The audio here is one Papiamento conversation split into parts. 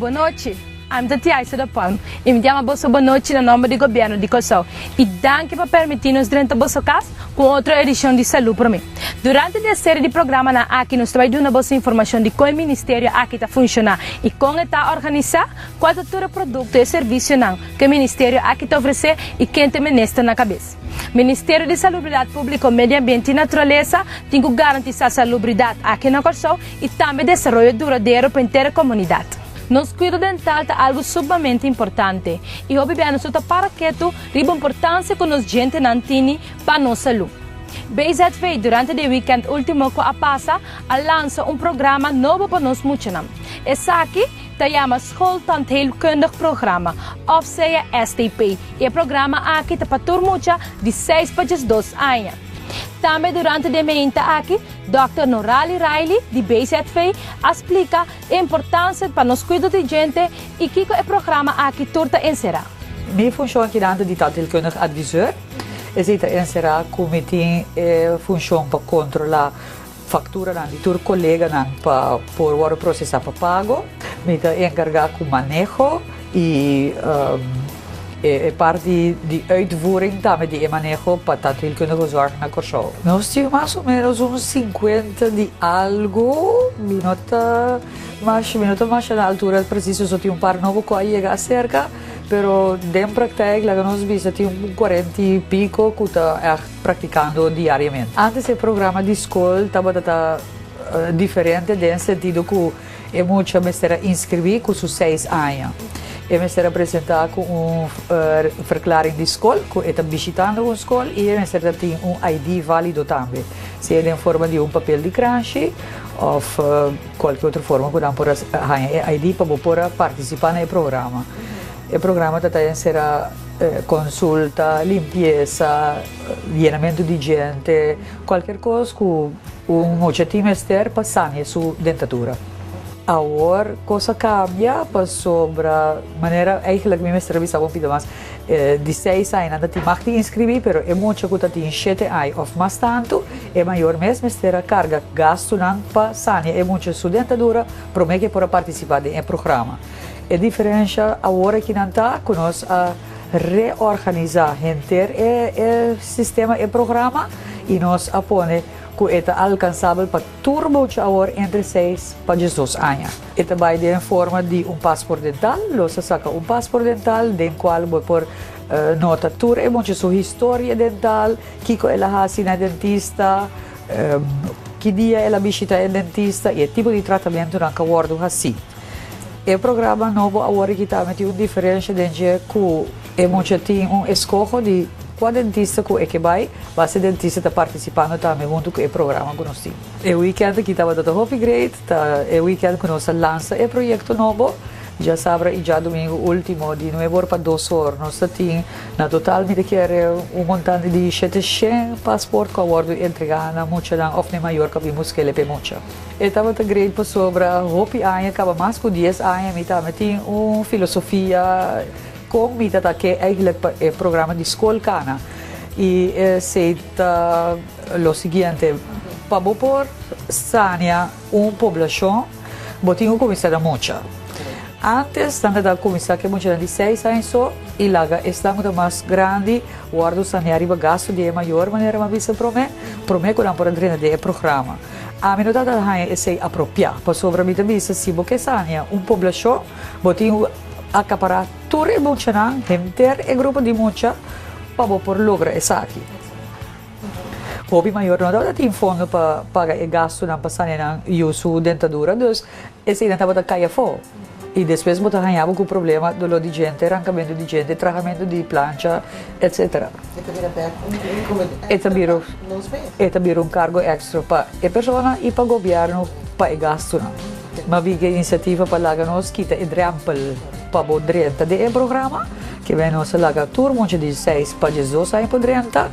Bon nochi. Ami ta Tiaisa de Palm y mi ta yama boso bon nochi na nomber di Gobierno di Kòrsou y danki pa permiti nos drenta boso kas ku un otro edishon di Salú Promé. Durante di e seri di programanan aki nos ta bai duna boso informashon di kon e ministerio aki ta funshoná y kon e ta organisá, kual ta tur e produkto y e servisionan ku e ministerio aki ta ofresé y ken ta e minister na kabes. Ministerio di Salubridat Públiko, Medio Ambiente i Naturalesa tin ku garantisá salubridat aki na Kòrsou i tambe desaroyo duradero pa henter e komunidat. Nos kuido dental ta algu sumamente importante i hopi bia nos no ta para ketu riba importansia ku nos djentenan tini pa nos salú. BZV durante di e wikènt último ku a pasa a lansa un programa nobo pa nos muchanan. Esaki ta yama Schooltandheelkundig Programma òf sea STP i e programa aki ta pa tur mucha di seis pa 12 aña. Tambe durante di e meinta aki Dòkter Norali Riley di BZV a splika e importansia pa nos kuido di djente i kiko e programa aki tur ta enserá. Mi funshon akinan ta di tandheelkundig adviseur. Esei ta enserá ku mi tin e funshon pa kontrolá fakturanan di tur koleganan pa por wòrdu prosesá pa pago. Mi ta enkargá ku maneho i e parti di uitvoering tambe di e maneho pa tandheelkundige zorg na Kòrsou. Nos tin mas o ménos un sinkuenta di algu, mi no ta masha mi no ta masha na altura presis, so tin un par nobo ku a yega aserka, pero den praktijk laga nos bisa tin un kuarenta i piko ku ta ègt praktikando diariamente. Antes e programa di skol tabata ta diferente den sentido ku e mucha mester a inskribí ku su seis aña. E mester a presentá ku un verklaring di skol ku e ta bishitando un skol i e mester ta tin un ID válido tambe, sea den forma di un papel di kranshi òf kualke otro forma ku nan por a haña e ID pa bo por a partisipá na e programa. E programa ta ta enserá konsulta, limpiesa, yenamentu di djente, kualker kos ku un mucha tin mester pa sania su dentadura. Awor kos a kambia pasobra manera eigenlijk mi mester a bisa bo un pida mas, di seis aña nan ta tin mag di inskribí pero e mucha ku ta tin shete aña òf mas tantu e mayor mes mester a karga gastunan pa sania e mucha su dentadura promé ku e por a partisipá den e programa. E diferensha awor akinan ta ku nos a reorganisá henter e e sistema, e programa, i nos a pone ku e ta alkansabel pa tur mucha awor entre seis pa 12 aña. E ta bai den forma di un pasport dental, los a saka un pasport dental den kual bo por nota tur e mucha su historia dental, kiko el a hasi na dentista, ki dia el a bishita e dentista i e tipo di tratamentunan ku a wòrdu hasí. E programa nobo awor aki tambe tin un diferensha den dje ku e mucha tin un eskoho di kua dentista ku e ke bai, basta e dentista ta partisipando tambe huntu ku e programa ku nos tin. E weekend aki tabata ta hopi great, ta e weekend ku nos a lansa e proyekto nobo, djasabra i djadumingu ultimo di nuebe or pa dos or nos ta tin na total mi ta kere un montante di 700 pasport ku a wòrdu entregá na muchanan òf na e mayor ku a bin busk'el pa e mucha. E tabata great pasobra hopi aña kaba mas ku 10 aña mi tambe tin un filosofia kon mi ta ta ke eigenlijk pa e programa di skol kana i esei ta lo siguiente, pa bo por sania un poblashon bo tin ku kuminsá na mucha. Antes nan ta ta kuminsá ku e muchanan di seis aña so i laga esnan ku ta mas grandi wòrdu sania riba gastu di e mayor manera mi a bisa promé, promé ku nan por a drenta den e programa. Ami no tabata haña esei apropiá, pasobra mi ta bisa si bo ke sania un poblashon, bo tin ku akapará tur e muchanan, henter e grupo di mucha, pa bo por logra esaki. Hopi mayor no tabata tin fondo pa paga e gastunan pa sania nan yu su dentadura, dus eseinan tabata kai afó. I despues bo ta haña bo ku problema, doló di djente, rankamentu di djente, trahamentu di plancha, etcetera. E ta bira bek un un E ta extra bira pa nos mes. E ta bira un kargo extra pa e persona i pa gobièrnu pa e gastunan. Ma bin ku e inisiativa pa laga nos kita e drèmpel pa bo drenta den e programa, ke bai nos a laga tur mucha di seis pa 12 aña por drenta.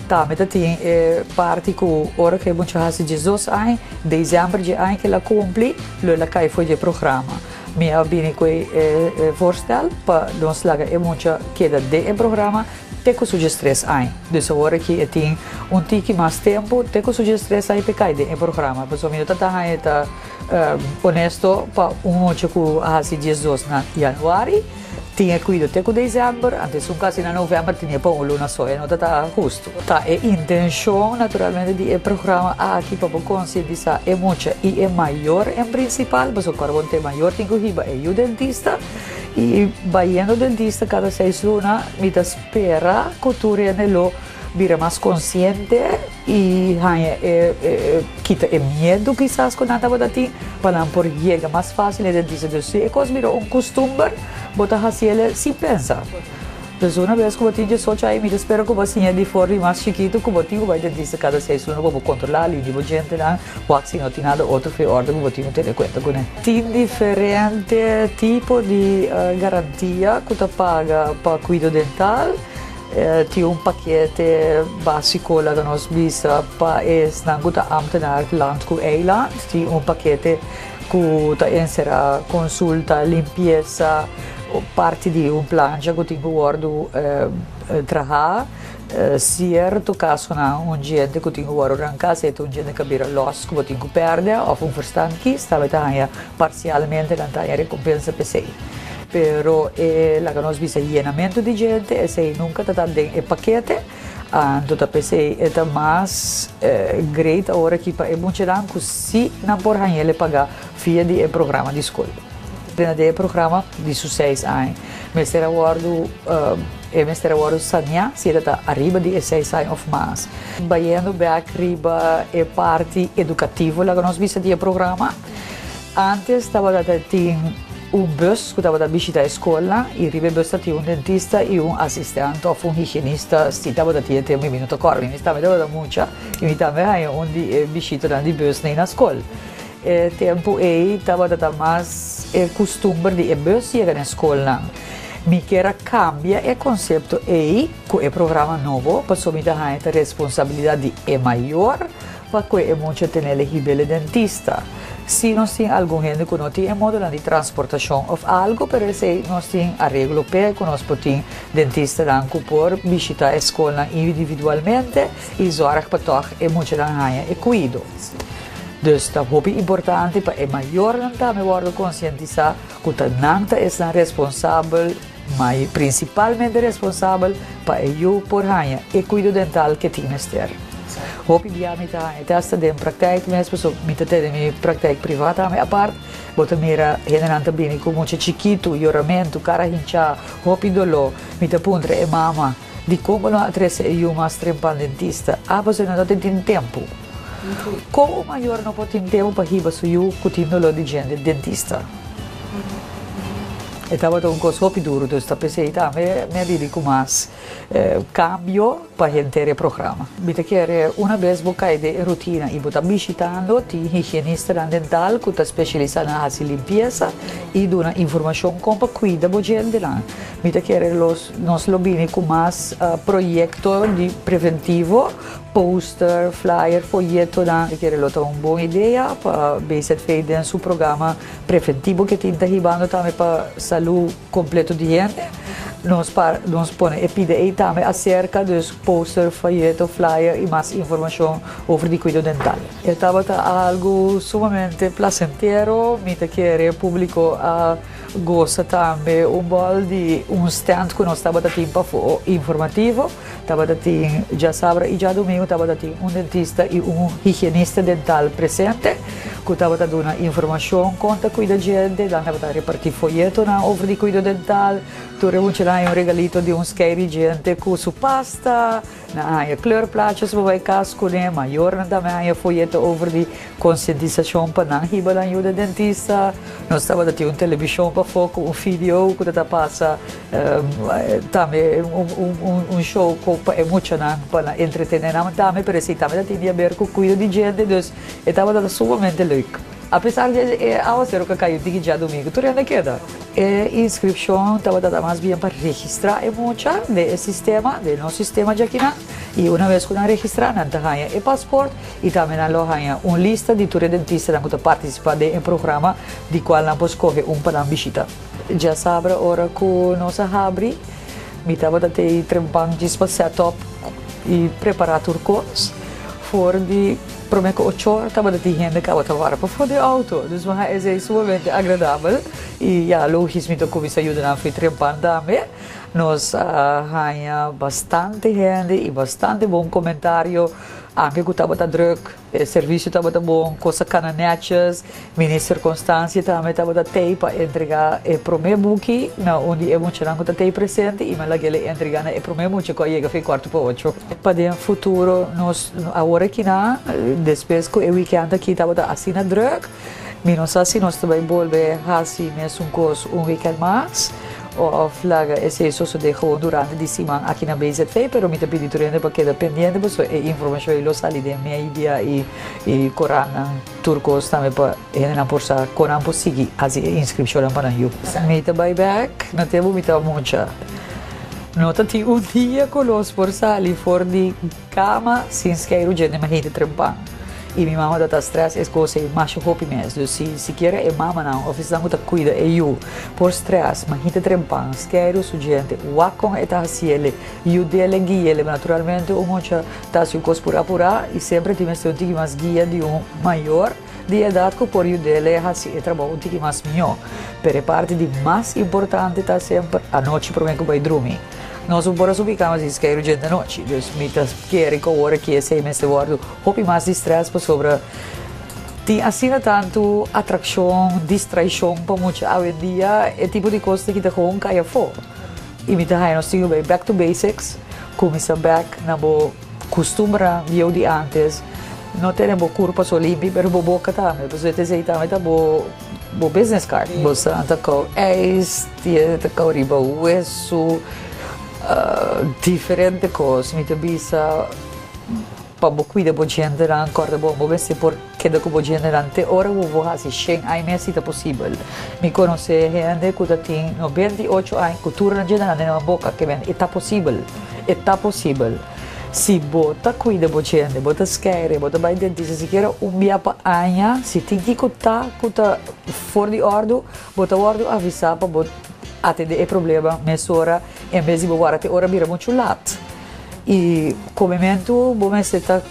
Tambe ta tin e parti ku ora ku e mucha hasi 12 aña, desèmber dje aña ku el a kumpli, Lo el a kai for dje programa. Mi a bini ku e voorstel pa nos laga e mucha keda den e programa. te ku su 13 aña. Dus awor aki e tin un tiki mas tempu te ku su 13 aña pa e kai den e programa. Pasobra mi no ta ta haña ta honesto pa un mucha ku a hasi 12 na yanüari tin e kuido te ku desèmber, anto esun kasi na novèmber tene pa un luna so. E no ta ta hustu. Ta e intenshon naturalmente di e programa aki pa bo konsientisá e mucha i e mayor en prinsipal, pasobra ora bo ta e mayor tin ku hiba e yu dentista i bayendo dentista kada seis luna mi ta spera ku tur hende lo bira mas konsiente i haña e kita e miedu kisas ku nan tabata tin pa nan por yega mas fásil e dentista. Dus si e kos bira un kustumber bo ta hasiel sin pensa. Dus una bes ku bo tin 18 aña mi ta spera ku bo a siña di for di mas chikitu ku bo tin ku bai dentista kada seis luna pa bo kontrolá lin di bo djentenan wak si no tin nada otro fe orde ku bo tin ku tene kuenta kuné. Tin diferente tipo di garantia ku ta paga pa kuido dental. Tin un pakete básiko laga nos bisa pa esnan ku ta ámtenar land ku eiland. Tin un pakete ku ta enserá konsulta, limpiesa, parti di un plancha ku tin ku wòrdu trahá. Sierto kasonan un djente ku tin ku wòrdu ranká, sea ta un djente ku a bira lòs ku bo tin ku pèrdè òf un verstandkies, tambe ta haña parsialmente nan ta haña rekompensa p'esei. Pero e laga nos bisa yenamentu di djente esei nunka ta ta den e pakete. Anto ta p'esei e ta mas great awor aki pa e muchanan ku si nan por hañ'el e paga via di e programa di skol. Dentro di e programa di su seis aña mester a wòrdu e mester a wòrdu saneá si e ta ta ariba di e seis aña òf mas. Bayendo bèk riba e parti edukativo laga nos bisa di e programa. Antes tabata ta tin un bus ku tabata bishita e skolnan i riba e bus ta tin un dentista i un asistent òf un higienista si tabata tin e tempu i mi no ta kòrda mi tambe tabata mucha i mi tambe haña un di e bishitanan di bus nei na skol. E tempu ei tabata ta mas e kustumber di e bus yega na e skolnan. Mi kier a kambia e konsepto ei ku e programa nobo pasobra mi ta haña ta responsabilidat di e mayor Pa ku e mucha tene elegibel e dentista. Si nos tin algun hende ku no tin e modonan di transportashon òf algu, pero esei nos tin areglo p'e ku nos por tin dentistanan ku por bishita e skolnan individualmente i zòrg pa tòg e muchanan haña e kuido. Dus ta hopi importante pa e mayornan tambe wòrdu konsientisá ku ta nan ta esnan responsabel, ma prinsipalmente responsabel pa e yu por haña e kuido dental ke tin mester. Hopi bia mi ta haña te asta den praktijk mes, pasobra mi ta tene mi praktijk priva tambe apart, bo ta mira hendenan ta bini ku mucha chikitu, yoramentu, kara hinchá, hopi doló. Mi ta puntra e mama, dikon bo no a trese e yu mas trempan dentista? Ah, pasobra no ta tin tempu. Kon un mayor no por tin tempu pa hiba su yu ku tin doló di djente dentista? E tabata un kos hopi duru, dus ta p'esei tambe mi a bini ku mas kambio pa henter e programa. Mi ta kere una bes bo kai den e rutina i bo ta bishitando, tin higienistanan dental ku ta spesialisá na hasi limpiesa i duna informashon kon pa kuida bo djentenan. Mi ta kere los nos lo bini ku mas proyekto di preventivo. Poster, flyer, foyetonan. Mi kere lo ta un bon idea pa BZV den su programa preventivo ke tin ta hibando tambe pa salú kompleto di hende. Nos par nos pone e pida ei tambe aserka, dus poster, foyeto, flyer i mas informashon over di kuido dental. E tabata algu sumamente plasentero, mi ta kere públiko a gosa tambe un bòl di un stand ku nos tabata tin pafó informativo. Tabata tin djasabra i djadumingu tabata tin un dentista i un higienista dental presente ku tabata duna informashon kon ta kuida djente. Nan tabata repartí foyetonan over di kuido dental. Tur e muchanan haña un regalito di un skei di djente ku su pasta. Nan a haña kleurplaatjes pa bai kas kuné. Mayornan tambe a haña foyeto over di konsientisashon pa nan hiba nan yuda dentista. Nos tabata tin un televishon pafó ku un video ku ta ta pasa. Tambe un show ku pa e muchanan pa nan entretené nan tambe, pero esei tambe ta tin di haber ku kuido di djente, dus e tabata sumamente leuk. Apesar di e awaseru ku a kai un tiki djadumingu, tur hende a keda. E inskripshon tabata ta mas bien pa registrá e mucha den e sistema, den nos sistema djakinan, i una bes ku nan registrá nan ta haña e pasport i tambe nan lo haña un lista di tur e dentistanan ku ta partisipá den e programa di kual nan por skohe un pa nan bishita. Djasabra ora ku nos a habri, Mi tabata tei trempan djis pa set up i prepará tur kos. For di promé ku ochor tabata tin hende kaba ta wara pafó di outo. Dus mi haña esei sumamente agradabel i ya logis mi ta kuminsá yuda nan for trempan tambe. Nos a haña bastante hende i bastante bon komentario anke ku tabata drùk. E servisio tabata bon, kos a kana nètjes. Minister Constancia tambe tabata tei pa entregá e promé buki na un di e muchanan ku ta tei presente i mi a lag'el e entregá na e promé mucha ku a yega fin kuarto pa ocho. Pa den futuro nos awor akinan, despues ku e wikènt aki tabata asina drùk, mi no sa si nos ta bai bolbe hasi mesun kos un wikènt mas òf laga esei sosodé gewoon durante di siman aki na BZV, pero mi ta pidi tur hende pa keda pendiente pasobra e informashon ei lo sali den media i i korantnan, tur kos tambe pa hendenan por sa kon nan por sigui hasi e inskripshonnan pa nan yu. Mi ta bai bèk na tempu mi ta mucha. No ta tin un dia ku nos por sali for di kama sin skeiru djente mahente trempan. I mi mama ta ta stress es kos ei masha hopi mes. Dus si sikiera e mamanan of esnan ku ta kuida e yu por stress mahente trempan, skeiru su djente, wak kon e ta hasiele, yudele, guiele. Naturalmente un mucha ta hasi un kos purá purá i semper tin mester un tiki mas guia di un mayor di edat ku por yudele hasi e trabou un tiki mas mihó. Pero e parti di mas importante ta semper anochi promé ku bai drumi. Nos no por a subi kama sin skeiru djente anochi. Dus mi ta kere ku awor aki esei mester wòrdu hopi mas di stress pasobra tin asina tantu atrakshon, distraishon pa mucha awendia, e tipo di kos ta kita gewoon kai afó. I mi ta haña nos tin ku bai back to basics, kuminsá bek na bo kustumbernan bieu di ántes, no tene bo kurpa so limpi pero bo boka tambe, pasobra esei tambe ta bo bo business card. Bo sa ta kou ijs, tin ta kou riba wesu, diferente kos. Mi ta bisa pa bo kuida bo djentenan, kòrda bon bo mester por keda ku bo djentenan te ora ku bo hasi shen aña mes si ta posibel. Mi konosé hende ku ta tin 98 aña ku tur nan djentenan den nan boka, ke men e ta posibel, e ta posibel. Si bo ta kuida bo djente, bo ta skere, bo ta bai dentista sikiera un bia pa aña, si tin kiko ta ku ta for di òrdu, bo ta wòrdu avisá pa bo atendé e problema mesora en bes di bo wòrdu te ora bira muchu lat. I komementu bo mester ta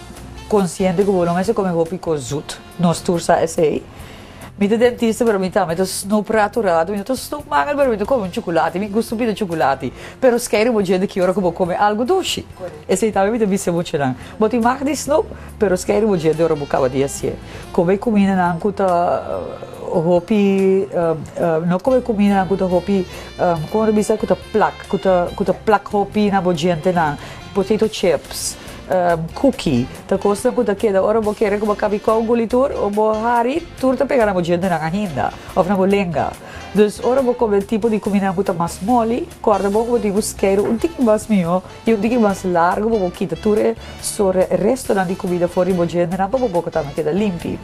konsiente ku bo no mester kome hopi kos zut. Nos tur sa esei. Mi ta dentista pero mi tambe ta snoep ratu ratu. Mi no ta snoep mangel pero mi ta kome un chukulati. Mi gusta un pida chukulati. Pero skei bo djente ki ora ku bo kome algu dushi. Esei tambe mi ta bisa muchanan. Bo tin mag di snoep pero skei bo djente ora bo kaba di hasié. Kome kumindanan ku ta hopi no kome kumindanan ku ta hopi komo ta bisa ku ta plak ku ta ku ta plak hopi na bo djentenan. Potato chips, cookie, ta kosnan ku ta keda ora bo kere ku bo kabi kou guli tur o bo hari tur ta pega na bo djentenan ainda òf na bo lenga. Dus ora bo kome tipo di kuminda ku ta mas moli, kòrda bon ku bo tin ku skeiru un tiki mas mihó i un tiki mas largu pa bo kita tur e sore restonan di kumida for di bo djentenan pa bo boka tambe keda limpi.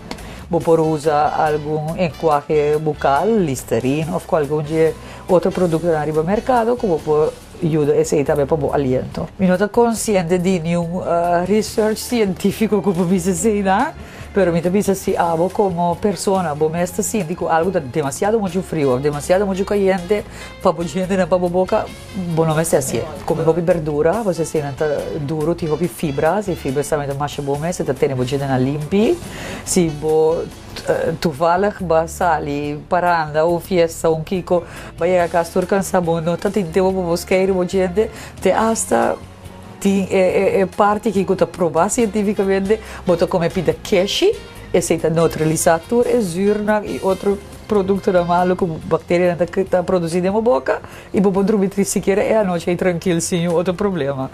Bo por usa algun enkuahe bukal, Listerine òf kualke un dje otro produktonan riba merkado ku bo por Yuda esei tambe pa bo aliento. Mi no ta konsiente di niun research sientífiko ku por bisa esei nan, pero mi ta bisa si abo komo persona bo mes ta sinti ku algu ta demasiado muchu friu òf demasiado muchu kayente pa bo djentenan pa bo boka, bo no mester hasié. Kome hopi berdura, pasobra eseinan ta duru, tin hopi fibra, si fibra tambe ta masha bon mes, e ta tene bo djentenan limpi. Si bo. Toevallig bo a sali paranda un fiesta un kiko bo a yega kas tur kansa bo no ta tin tempo pa bo skei bo djente te asta tin e parti aki ku ta proba sientifikamente bo ta kome pida keshi esei ta neutralisa tur e zuurnan i otro produktonan malu ku bakterianan ta produsi den bo boka i bo por drumi sikiera e anochi ei trankil sin otro problema.